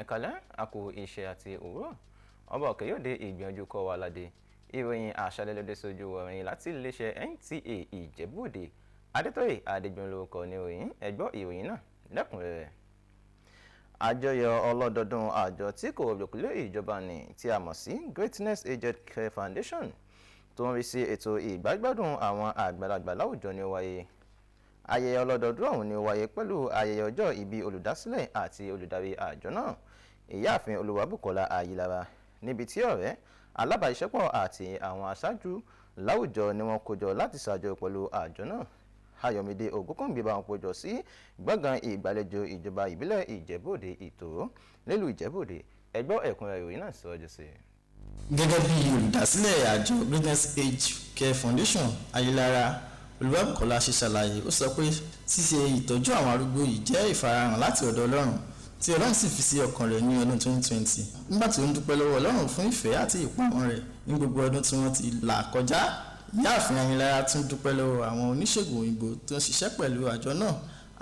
Ẹ̀kálẹ́, àkó iṣẹ́ àti òwúrọ̀. Ọba òkè yóò dé ìgbìyànjú kọ́ wa ládé. Ìròyìn àṣálẹ́ lóde sójú ọ̀rìn láti iléeṣẹ́ NTA Ìjẹ̀bú-Òde. Adétóyè Adégbọn lórúkọ ní ìròyìn. Ẹ gbọ́ ìròyìn náà lẹ́kùnrẹ́rẹ́. Àjọyọ̀ ọlọ́dọọdún àjọ tí kò rọ̀gbọ̀kú ìjọba ní tí a mọ̀ sí Greatness Aged Care Foundation tó ń rí sí ètò ìgbágbádùn àwọn àgbàlagbà láwùjọ ni ó wáyé. Ayẹyẹ ọlọ́dọọdún ọ̀hún ni ó wáyé pẹ̀lú ayẹyẹ ọjọ́ ìbí olùdásílẹ̀ àti olùdarí àjọ náà, Ìyáàfin Olúwabùkọ́lá Ayílára, níbi tí ọ̀rẹ́, alábàáṣiṣẹ́pọ̀ àti àwọn aṣáájú láwùjọ ni wọ́n kójọ láti ṣàjọyọ̀ pẹ̀lú àjọ náà. Ayọ̀mídé Ògúnkànmí bá wọn péjọ sí gbọ̀ngàn ìgbàlejò ìjọba ìbílẹ̀ Ìjẹ̀bú-Òde Ìtòrò nílùú Ìjẹ̀bú-Òde. Ẹ gbọ́ ẹ̀kúnrẹ́rẹ́ ìròyìn náà síwájú sí i. Gẹ́gẹ́ bí olùdásílẹ̀ àjọ Greatness Age Care Foundation, Ayélára Olúwabùkọ́lá, ṣe ṣàlàyé, ó sọ pé ṣíṣe ìtọ́jú àwọn arúgbó yìí jẹ́ ìfarahàn láti ọ̀dọ̀ Ọlọ́run tí Ọlọ́run sì fi sí ọkàn rẹ̀ ní ọdún 2020, nígbà tí ó ń dúpẹ́ lọ́wọ́ Ọlọ́run fún ìfẹ́ àti ìpamọ́ rẹ̀ ní gbogbo ọdún tí wọ́n ti là kọjá. Ìyáàfin Ayélára tún dúpẹ́ lọ́wọ́ àwọn oníṣègùn òyìnbó tó ń ṣiṣẹ́ pẹ̀lú àjọ náà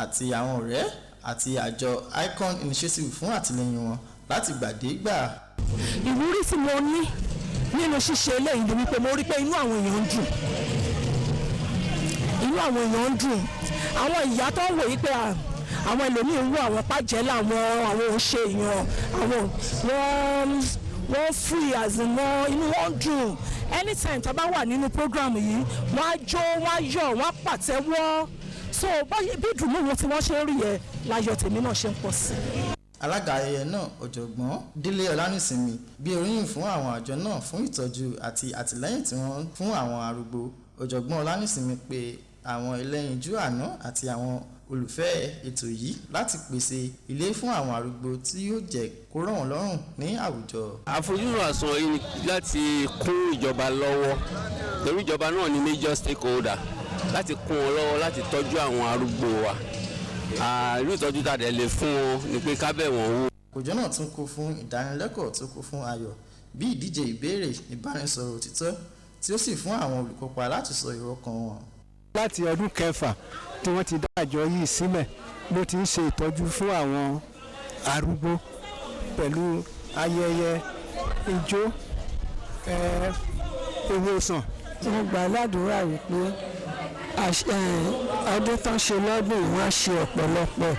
àti àwọn ọ̀rẹ́ àti àjọ Icon Initiative fún àtìlẹ́yìn wọn láti gbàdégbà. Ìwúrí tí mo ní nínú ṣíṣe eléyìí ni wípé mo rí pé inú àwọn èèyàn ń dùn, inú àwọn èèyàn ń dùn. Àwọn ìyá tó ń wò yí pé àwọn ẹlòmíín ń wò àwọn pàjẹ́ làwọn, àwọn ò ṣe èèyàn, àwọn wọ́n free as in wọ́n, inú wọn dùn. Anytime tá a bá wà nínú program yìí, wọ́n á jó, wọ́n á yọ̀, wọ́n á pàtẹ́wọ́. So bí ìdùnnú wọn tí wọ́n ṣe ń rí yẹn láyọ̀ tèmi náà ṣe ń pọ̀ sí. Alága ayẹyẹ náà, Ọ̀jọ̀gbọ́n Délé Ọlánìsìnmi, gbé oríyìn fún àwọn àjọ náà fún ìtọ́jú àti àtìlẹ́yìn tí wọ́n fún àwọn arúgbó. Ọ̀jọ̀gbọ́n Ọlánìsìnmi pé àwọn ẹlẹ́yinjú àánú àti àwọn olùfẹ́ ètò yìí láti pèsè ilé fún àwọn arúgbó tí yóò jẹ́ kó rọ̀ wọ́n lọ́rùn ní àwùjọ. Àfojúsùn àsùnwọ̀n yìí ni láti kún ìjọba lọ́wọ́, torí ìjọba náà ni major stakeholder, láti kún wọn lọ́wọ́ láti tọ́jú àwọn arúgbó wa. Irú ìtọ́jú tá a dẹ̀ lè fún wọn ni pé ká bẹ̀ wọ́n wò. Àkójọ náà tún kún fún ìdánilẹ́kọ̀ọ́ tó kún fún ayọ̀, bí ìdíje ìbéèrè, ìbánisọ̀rọ̀ òtítọ́, tí ó sì fún àwọn olùkópa láti sọ èrò ọkàn wọn. Láti ọdún 6 tí wọ́n ti dá àjọ yìí sílẹ̀ ló ti ń ṣe ìtọ́jú fún àwọn arúgbó pẹ̀lú ayẹyẹ, ijó, ìwòsàn. Mo gbà ládùúrà wípé ọdún tán ṣe lọ́dún yìí, wọ́n á ṣe ọ̀pọ̀lọpọ̀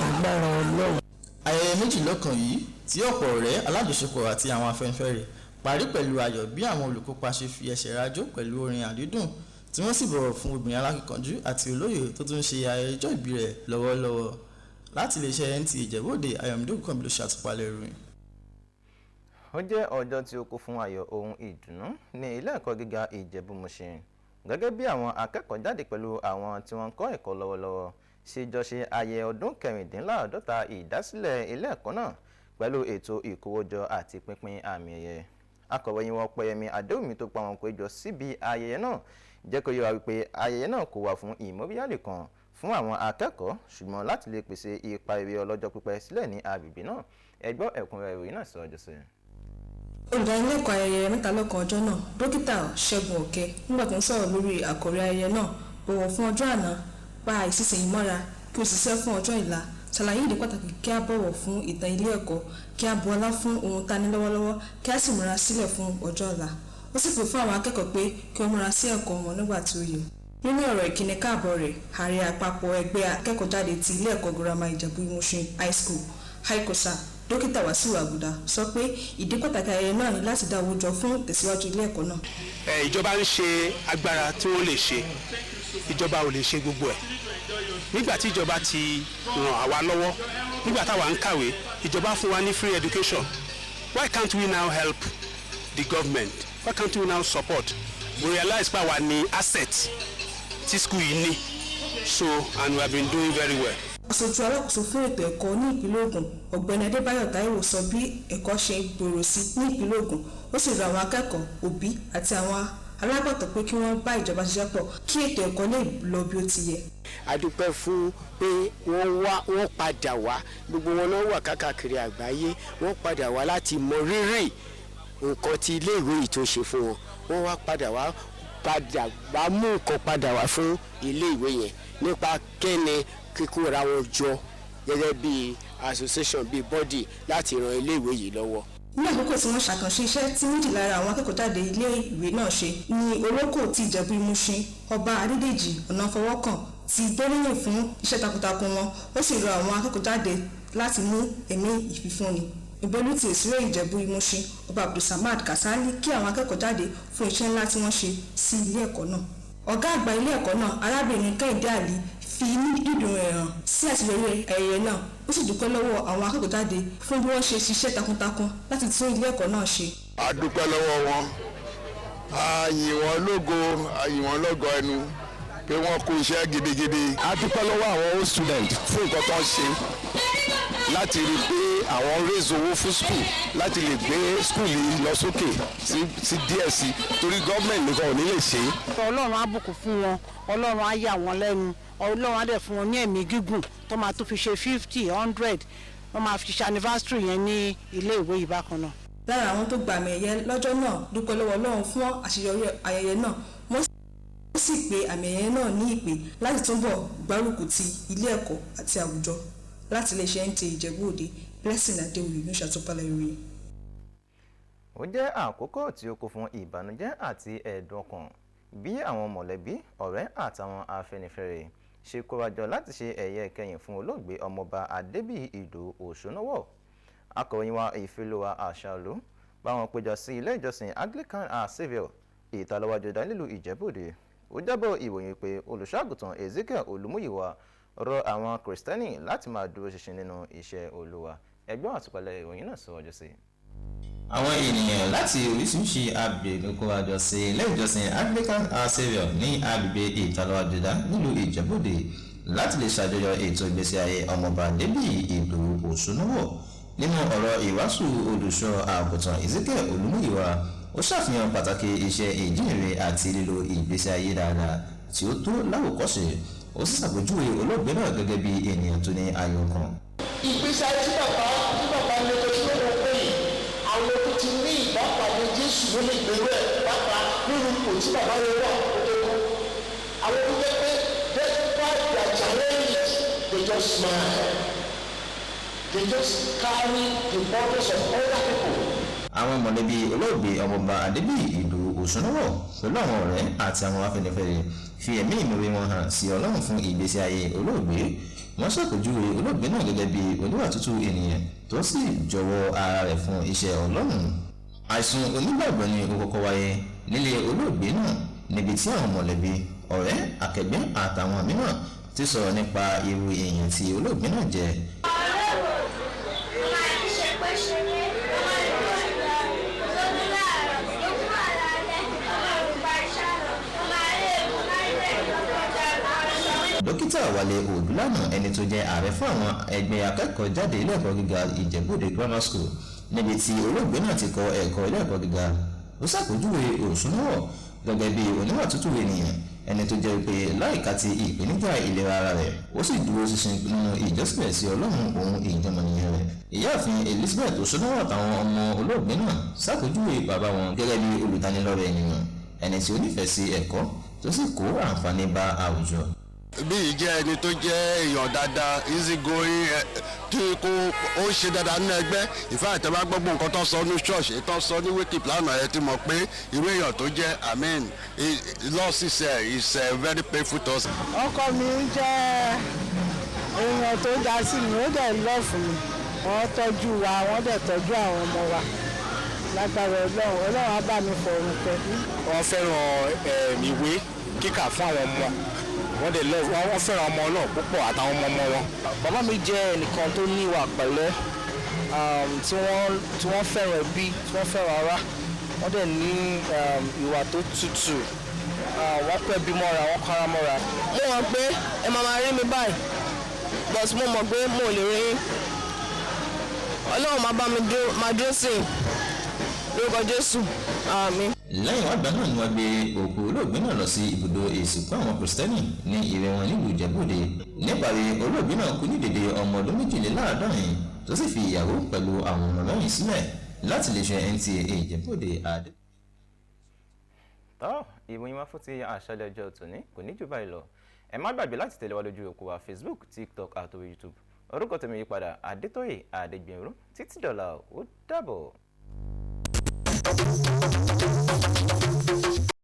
agbára Ọlọ́run. Ayẹyẹ méjì lọ́kàn yìí tí ọ̀pọ̀ ọ̀rẹ́, alájọṣepọ̀ àti àwọn Afẹ́nifẹ́re parí pẹ̀lú ayọ̀, bí àwọn olùkópa ṣe fi ẹsẹ̀ rajó pẹ̀lú orin àdídùn, tí wọ́n sì bọ̀wọ̀ fún obìnrin alákìkanjú àti olóye tó tún ṣe ayẹyẹ ọjọ́ ìbí rẹ̀ lọ́wọ́lọ́wọ́. Láti iléeṣẹ́ NTA Ìjẹ̀bú-Òde, Ayọ̀mídé Ògúnkànmí ló ṣàtúpalẹ̀ ìròyìn. Ó jẹ́ ọjọ́ tí ó kún fún ayọ̀ ohun ìdùnnú ní ilé ẹ̀kọ́ gíga Ìjẹ̀bú-Mùṣín, gẹ́gẹ́ bí àwọn akẹ́kọ̀ọ́ jáde pẹ̀lú àwọn tí wọ́n ń kọ́ ẹ̀kọ́ lọ́wọ́lọ́wọ́ ṣe jọ ṣe ayẹyẹ ọdún 46 ìdásílẹ̀ ilé ẹ̀kọ́ náà pẹ̀lú ètò ìkówójọ àti pínpín àmì ẹ̀yẹ. Akọ̀ròyìn wọn Ọpẹ́yẹmí Adéwùmí tó pa wọn péjọ síbi ayẹyẹ náà jẹ́ kó yé wa wípé ayẹyẹ náà kò wà fún ìmóríyá nìkan fún àwọn akẹ́kọ̀ọ́, ṣùgbọ́n láti lè pèsè ipa rere ọlọ́jọ́ pípẹ́ sílẹ̀ ní agbègbè náà. Ẹ gbọ́ ẹ̀kúnrẹ́rẹ́ ìròyìn náà síwájú sí i. Olùdánilẹ́kọ̀ọ́ ayẹyẹ mẹ́talọ́kan ọjọ́ náà, Dókítà Ṣẹ́gun Òkè, nígbà tó ń sọ̀rọ̀ lórí àkòrí ayẹyẹ náà, "Bọ̀wọ̀ fún ọjọ́ àná, pa ìsinsìnyí mọ́ra kí o sì ṣiṣẹ́ fún ọjọ́ ọ̀la", ṣàlàyé ìdí pàtàkì kí a bọ̀wọ̀ fún ìtàn ilé ẹ̀kọ́, kí a bu ọlá fún ohun tá a ní lọ́wọ́lọ́wọ́, kí a sì múra sílẹ̀ fún ọjọ́ ọ̀la. Ó sì pè fún àwọn akẹ́kọ̀ọ́ pé kí wọ́n múra sí ẹ̀kọ́ wọn nígbà tí ó yẹ. Nínú ọ̀rọ̀ ìkíni káàbọ̀ rẹ̀, ààrẹ àpapọ̀ ẹgbẹ́ akẹ́kọ̀ọ́jáde ti ilé ẹ̀kọ́ girama Ìjẹ̀bú Ìmúṣin High School, ICOSA, Dókítà Wàsíù Àgùdà, sọ pé ìdí pàtàkì ayẹyẹ náà ni láti dá owó jọ fún ìtẹ̀síwájú ilé ẹ̀kọ́ náà. Ẹ ìjọba ń ṣe agbára tí wọ́n lè ṣe. Ìjọba ò lè ṣe gbogbo ẹ̀. Nígbà tí ìjọba ti ràn àwa lọ́wọ́ nígbà táwa ń kàwé, ìjọba fún wa ní free education, why can't we now help the government? Why can't we now support? We realize pé àwa ní asset tí school yìí ní, so and we have been doing very well. Aṣojú alákòóso fún ètò ẹ̀kọ́ ní ìpínlẹ̀ Ògùn, Ọ̀gbẹ́ni Adébáyọ̀ Táíwò, sọ bí ẹ̀kọ́ ṣe ń gbòòrò sí ní ìpínlẹ̀ Ògùn. Ó sì rọ àwọn akẹ́kọ̀ọ́, òbí àti àwọn alágbàtọ́ pé kí wọ́n bá ìjọba ṣiṣẹ́ pọ̀ kí ètò ẹ̀kọ́ lè lọ bí ó ti yẹ. A dúpẹ́ fún pé wọ́n wá, wọ́n padà wá. Gbogbo wọn náà wà káàkiri àgbáyé, wọ́n padà wá láti mọ rírì nǹkan tí iléèwé yìí tó ṣe fún wọn. Wọ́n wá padà wá, padà wá mú nǹkan padà wá fún iléèwé yẹn nípa kẹ́ni kíkóra wọn jọ. Gẹ́gẹ́ bí association, bí body, láti ran iléèwé yìí lọ́wọ́. Ní àkókò tí wọ́n ṣàkànṣe iṣẹ́ tí méjì lára àwọn akẹ́kọ̀ọ́ jáde ilé ìwé náà ṣe ní Olókò ti Ìjẹ̀bú Ìmúṣin, Ọba Adédèjì Ọ̀nàfọwọ́kàn ti gbóríyìn fún iṣẹ́ takuntakun wọn. Ó sì rọ àwọn akẹ́kọ̀ọ́ jáde láti mú ẹ̀mí ìfifúnni. Ìbólú ti Ìsúré Ìjẹ̀bú Ìmúṣin, Ọba Abdulsamad Kasali, kí àwọn akẹ́kọ̀ọ́ jáde fún iṣẹ́ ńlá tí wọ́n ṣe sí ilé ẹ̀kọ́ náà. Ọ̀gá àgbà ilé ẹ̀kọ́ náà, Arábìnrin Kẹ́hìndé Àlí, fi inú dídùn rẹ̀ hàn sí àṣeyọrí ayẹyẹ náà. Ó sì dúpẹ́ lọ́wọ́ àwọn akẹ́kọ̀ọ́ jáde fún bí wọ́n ṣe ṣiṣẹ́ takuntakun láti tún ilé ẹ̀kọ́ náà ṣe. A dúpẹ́ lọ́wọ́ wọn, a yìn wọ́n lógo, a yìn wọ́n lógo ẹnu pé wọ́n kú iṣẹ́ gidigidi. A dúpẹ́ lọ́wọ́ àwọn old student fún nǹkan tó ń ṣe láti rí i pé àwọn raise owó fún school, láti lè gbé school yìí lọ sókè sí díẹ̀ sí, torí gọ́ọ̀mẹ̀ntì nìkan ò ní lè ṣe é. Ọlọ́run á bùkún fún wọn, Ọlọ́run á yà wọ́n lẹ́nu, Ọlọ́run á dẹ̀ fún wọn ní ẹ̀mí gígùn tó máa tó fi ṣe 50, 100. Wọ́n máa fi ṣe anniversary yẹn ní ilé ìwé yìí bákan náà. Lára àwọn tó gba àmì ẹ̀yẹ lọ́jọ́ náà dúpẹ́ lọ́wọ́ Ọlọ́run fún àṣeyọrí ayẹyẹ náà. Wọ́n sì pe àmì ẹ̀yẹ náà ní ìpè láti túbọ̀ gbárùkù ti ilé ẹ̀kọ́ àti àwùjọ. Láti iléeṣẹ́ NTA Ìjẹ̀bú Òde, Blessing Adéwuyì ló ṣàtúpalẹ̀ ìròyìn. Ó jẹ́ àkókò tí ó kún fún ìbànújẹ́ àti ẹ̀dùn ọkàn bí àwọn mọ̀lẹ́bí, ọ̀rẹ́ àtàwọn afẹ́nifẹ́re ṣe kórajọ láti ṣe ẹ̀yẹ ìkẹyìn fún olóògbé Ọmọọba Adébíyì Ìdòwú Òṣónọ́wọ̀. Akọ̀ròyìn wa Ìfẹ́lúwa Àṣàlù bá wọn péjọ sí ilé ìjọsìn Anglican Our Saviour, Ìtàlọ́wájú, nílùú Ìjẹ̀bú-Òde. Ó jábọ̀ ìròyìn pé Olùṣọ́àgùtàn Ezekiel Olúmúyìwá rọ àwọn Kìrìsìtẹ́nì láti máa dúró ṣinṣin nínú iṣẹ́ Olúwa. Ẹgbọ́n àtúpalẹ̀ ìròyìn náà síwájú sí i. Àwọn ènìyàn láti oríṣiríṣi agbègbè ló kóra jọ sí ilé ìjọsìn Anglican Our Saviour ní agbègbè Ìtàlọ́wájúdá nílùú Ìjẹ̀bú-Òde láti lè ṣàjọyọ̀ ètò ìgbésí ayé Ọmọọba Adébíyì Ìdòwú Òṣónúwọ̀. Nínú ọ̀rọ̀ ìwàásù Olùṣọ́ Àgùntàn Ezekiel Olúmúyìwá, ó ṣàfihàn pàtàkì iṣẹ́ ìjíhìnrere àti lílo ìgbésí ayé dáadáa tí ó tó láwòkọ́ṣe. Ó sì ṣàpèjúwe olóògbé náà gẹ́gẹ́ bí ènìyàn tó ní ayọ̀ kan. Ìgbésí ayé tí bàbá lè tó tí wọ́n pè yìí, àwọn tó ti ní ìbápàdé Jésù ló lè gbèrú ẹ̀, pàápàá nínú ipò tí bàbá yẹn wà kó tó kú. Àwọn tó jẹ́ pé despite their challenges, they just smile, they just carry the burdens of other people. Àwọn mọ̀lẹ́bí olóògbé Ọmọọba Adébíyì Ìdòwú Òṣónọ́wọ̀ pẹ̀lú àwọn ọ̀rẹ́ àti àwọn afẹ́nifẹ́re fi ẹ̀mí ìmoore wọn hàn sí Ọlọ́run fún ìgbésí ayé olóògbé. Wọ́n ṣàpèjúwe olóògbé náà gẹ́gẹ́ bí oníwà tútù ènìyàn tó sì jọ̀wọ́ ara rẹ̀ fún iṣẹ́ Ọlọ́run. Àìsùn onígbàgbọ́ ni ó kọ́kọ́ wáyé nílé olóògbé náà, níbi tí àwọn mọ̀lẹ́bí, ọ̀rẹ́, akẹgbẹ́ àtàwọn mìíràn ti sọ̀rọ̀ nípa irú èèyàn tí olóògbé náà jẹ́. Dókítà Wálé Òdúlànà, ẹni tó jẹ́ ààrẹ fún àwọn ẹgbẹ́ akẹ́kọ̀ọ́ jáde ilé ẹ̀kọ́ gíga Ìjẹ̀bú-Òde Grammar School, níbi tí olóògbé náà ti kọ́ ẹ̀kọ́ ilé ẹ̀kọ́ gíga, ó ṣàpèjúwe Òṣùnúwọ̀ gẹ́gẹ́ bí oníwà tútù ènìyàn, ẹni tó jẹ́ pé láìka ti ìpèníjà ìlera ara rẹ̀, ó sì dúró ṣinṣin nínú ìjọsìn rẹ̀ sí Ọlọ́run òun ìjọmọ̀nìyàn rẹ̀. Ìyáàfin Elizabeth Òṣùnúwọ̀ àtàwọn ọmọ olóògbé náà ṣàpèjúwe bàbá wọn gẹ́gẹ́ bí olùtanilọ́rẹ ènìyàn, ẹni tí ó nífẹ̀ẹ́ sí ẹ̀kọ́ tó sì kó àǹfààní bá àwùjọ. Bí yìí jẹ́ ẹni tó jẹ́ èèyàn dáadáa, easy going, tí kò ó ń ṣe dáadáa nínú ẹgbẹ́ ìfẹ́ àtẹ̀wá. Gbogbo nǹkan tó sọ ní church, tó sọ ní wake up lánàá, ẹ ti mọ̀ pé irú èèyàn tó jẹ́. I mean, loss is very painful to us. Ọkọ mi jẹ́ èèyàn tó dá sí mi, ó dẹ̀ love mi. Wọ́n tọ́jú wa, wọ́n dẹ̀ tọ́jú àwọn ọmọ wa. Lágbára Ọlọ́run, Ọlọ́run á bá mi fọ̀run pẹ̀lú. Wọ́n fẹ́ràn ìwé kíkà fún àwọn ọmọ wọ́n dẹ̀ lọ, wọ́n fẹ́ràn ọmọ náà púpọ̀ àtàwọn ọmọ ọmọ wọn. Bàbá mi jẹ́ ẹnìkan tó ní ìwà pẹ̀lẹ́, tí wọ́n fẹ́ràn ẹbí, tí wọ́n fẹ́ràn ará. Wọ́n dẹ̀ ní ìwà tó tutù. Wọ́n pẹ́ bí mọ́ra, wọ́n kára mọ́ra. Mo mọ̀ pé ẹ máa máa rí mi báyìí, but mo mọ̀ pé mo ò lè rí yín. Ọlọ́run máa bá mi dúró, máa dúró sí i lórúkọ Jésù, àmín. Lẹ́yìn wá gbà náà ni wọ́n gbé òkú olóògbé náà lọ sí ibùdó ìsìnkú àwọn Kìrìsìtẹ́nì ní ìrẹ́ wọn nílùú Ìjẹ̀bú-Òde. Níparí, olóògbé náà kú ní dèdè ọmọ ọdún 82, tó sì fi ìyàwó pẹ̀lú àwọn ọmọ mẹ́rin sílẹ̀. Láti lè ṣe NTA Ìjẹ̀bú-Òde, Adé. Tọ́ ìròyìn wa fún ti àṣálẹ́ ọjọ́ tòní kò ní jù báyìí lọ. Ẹ má gbàgbé láti tẹ̀lé wa lójú òpó wa Facebook, TikTok àti YouTube. Orúkọ tèmi yí padà, Adétóyè Adégbènrú. Títí dọ̀là, ó dàbọ̀.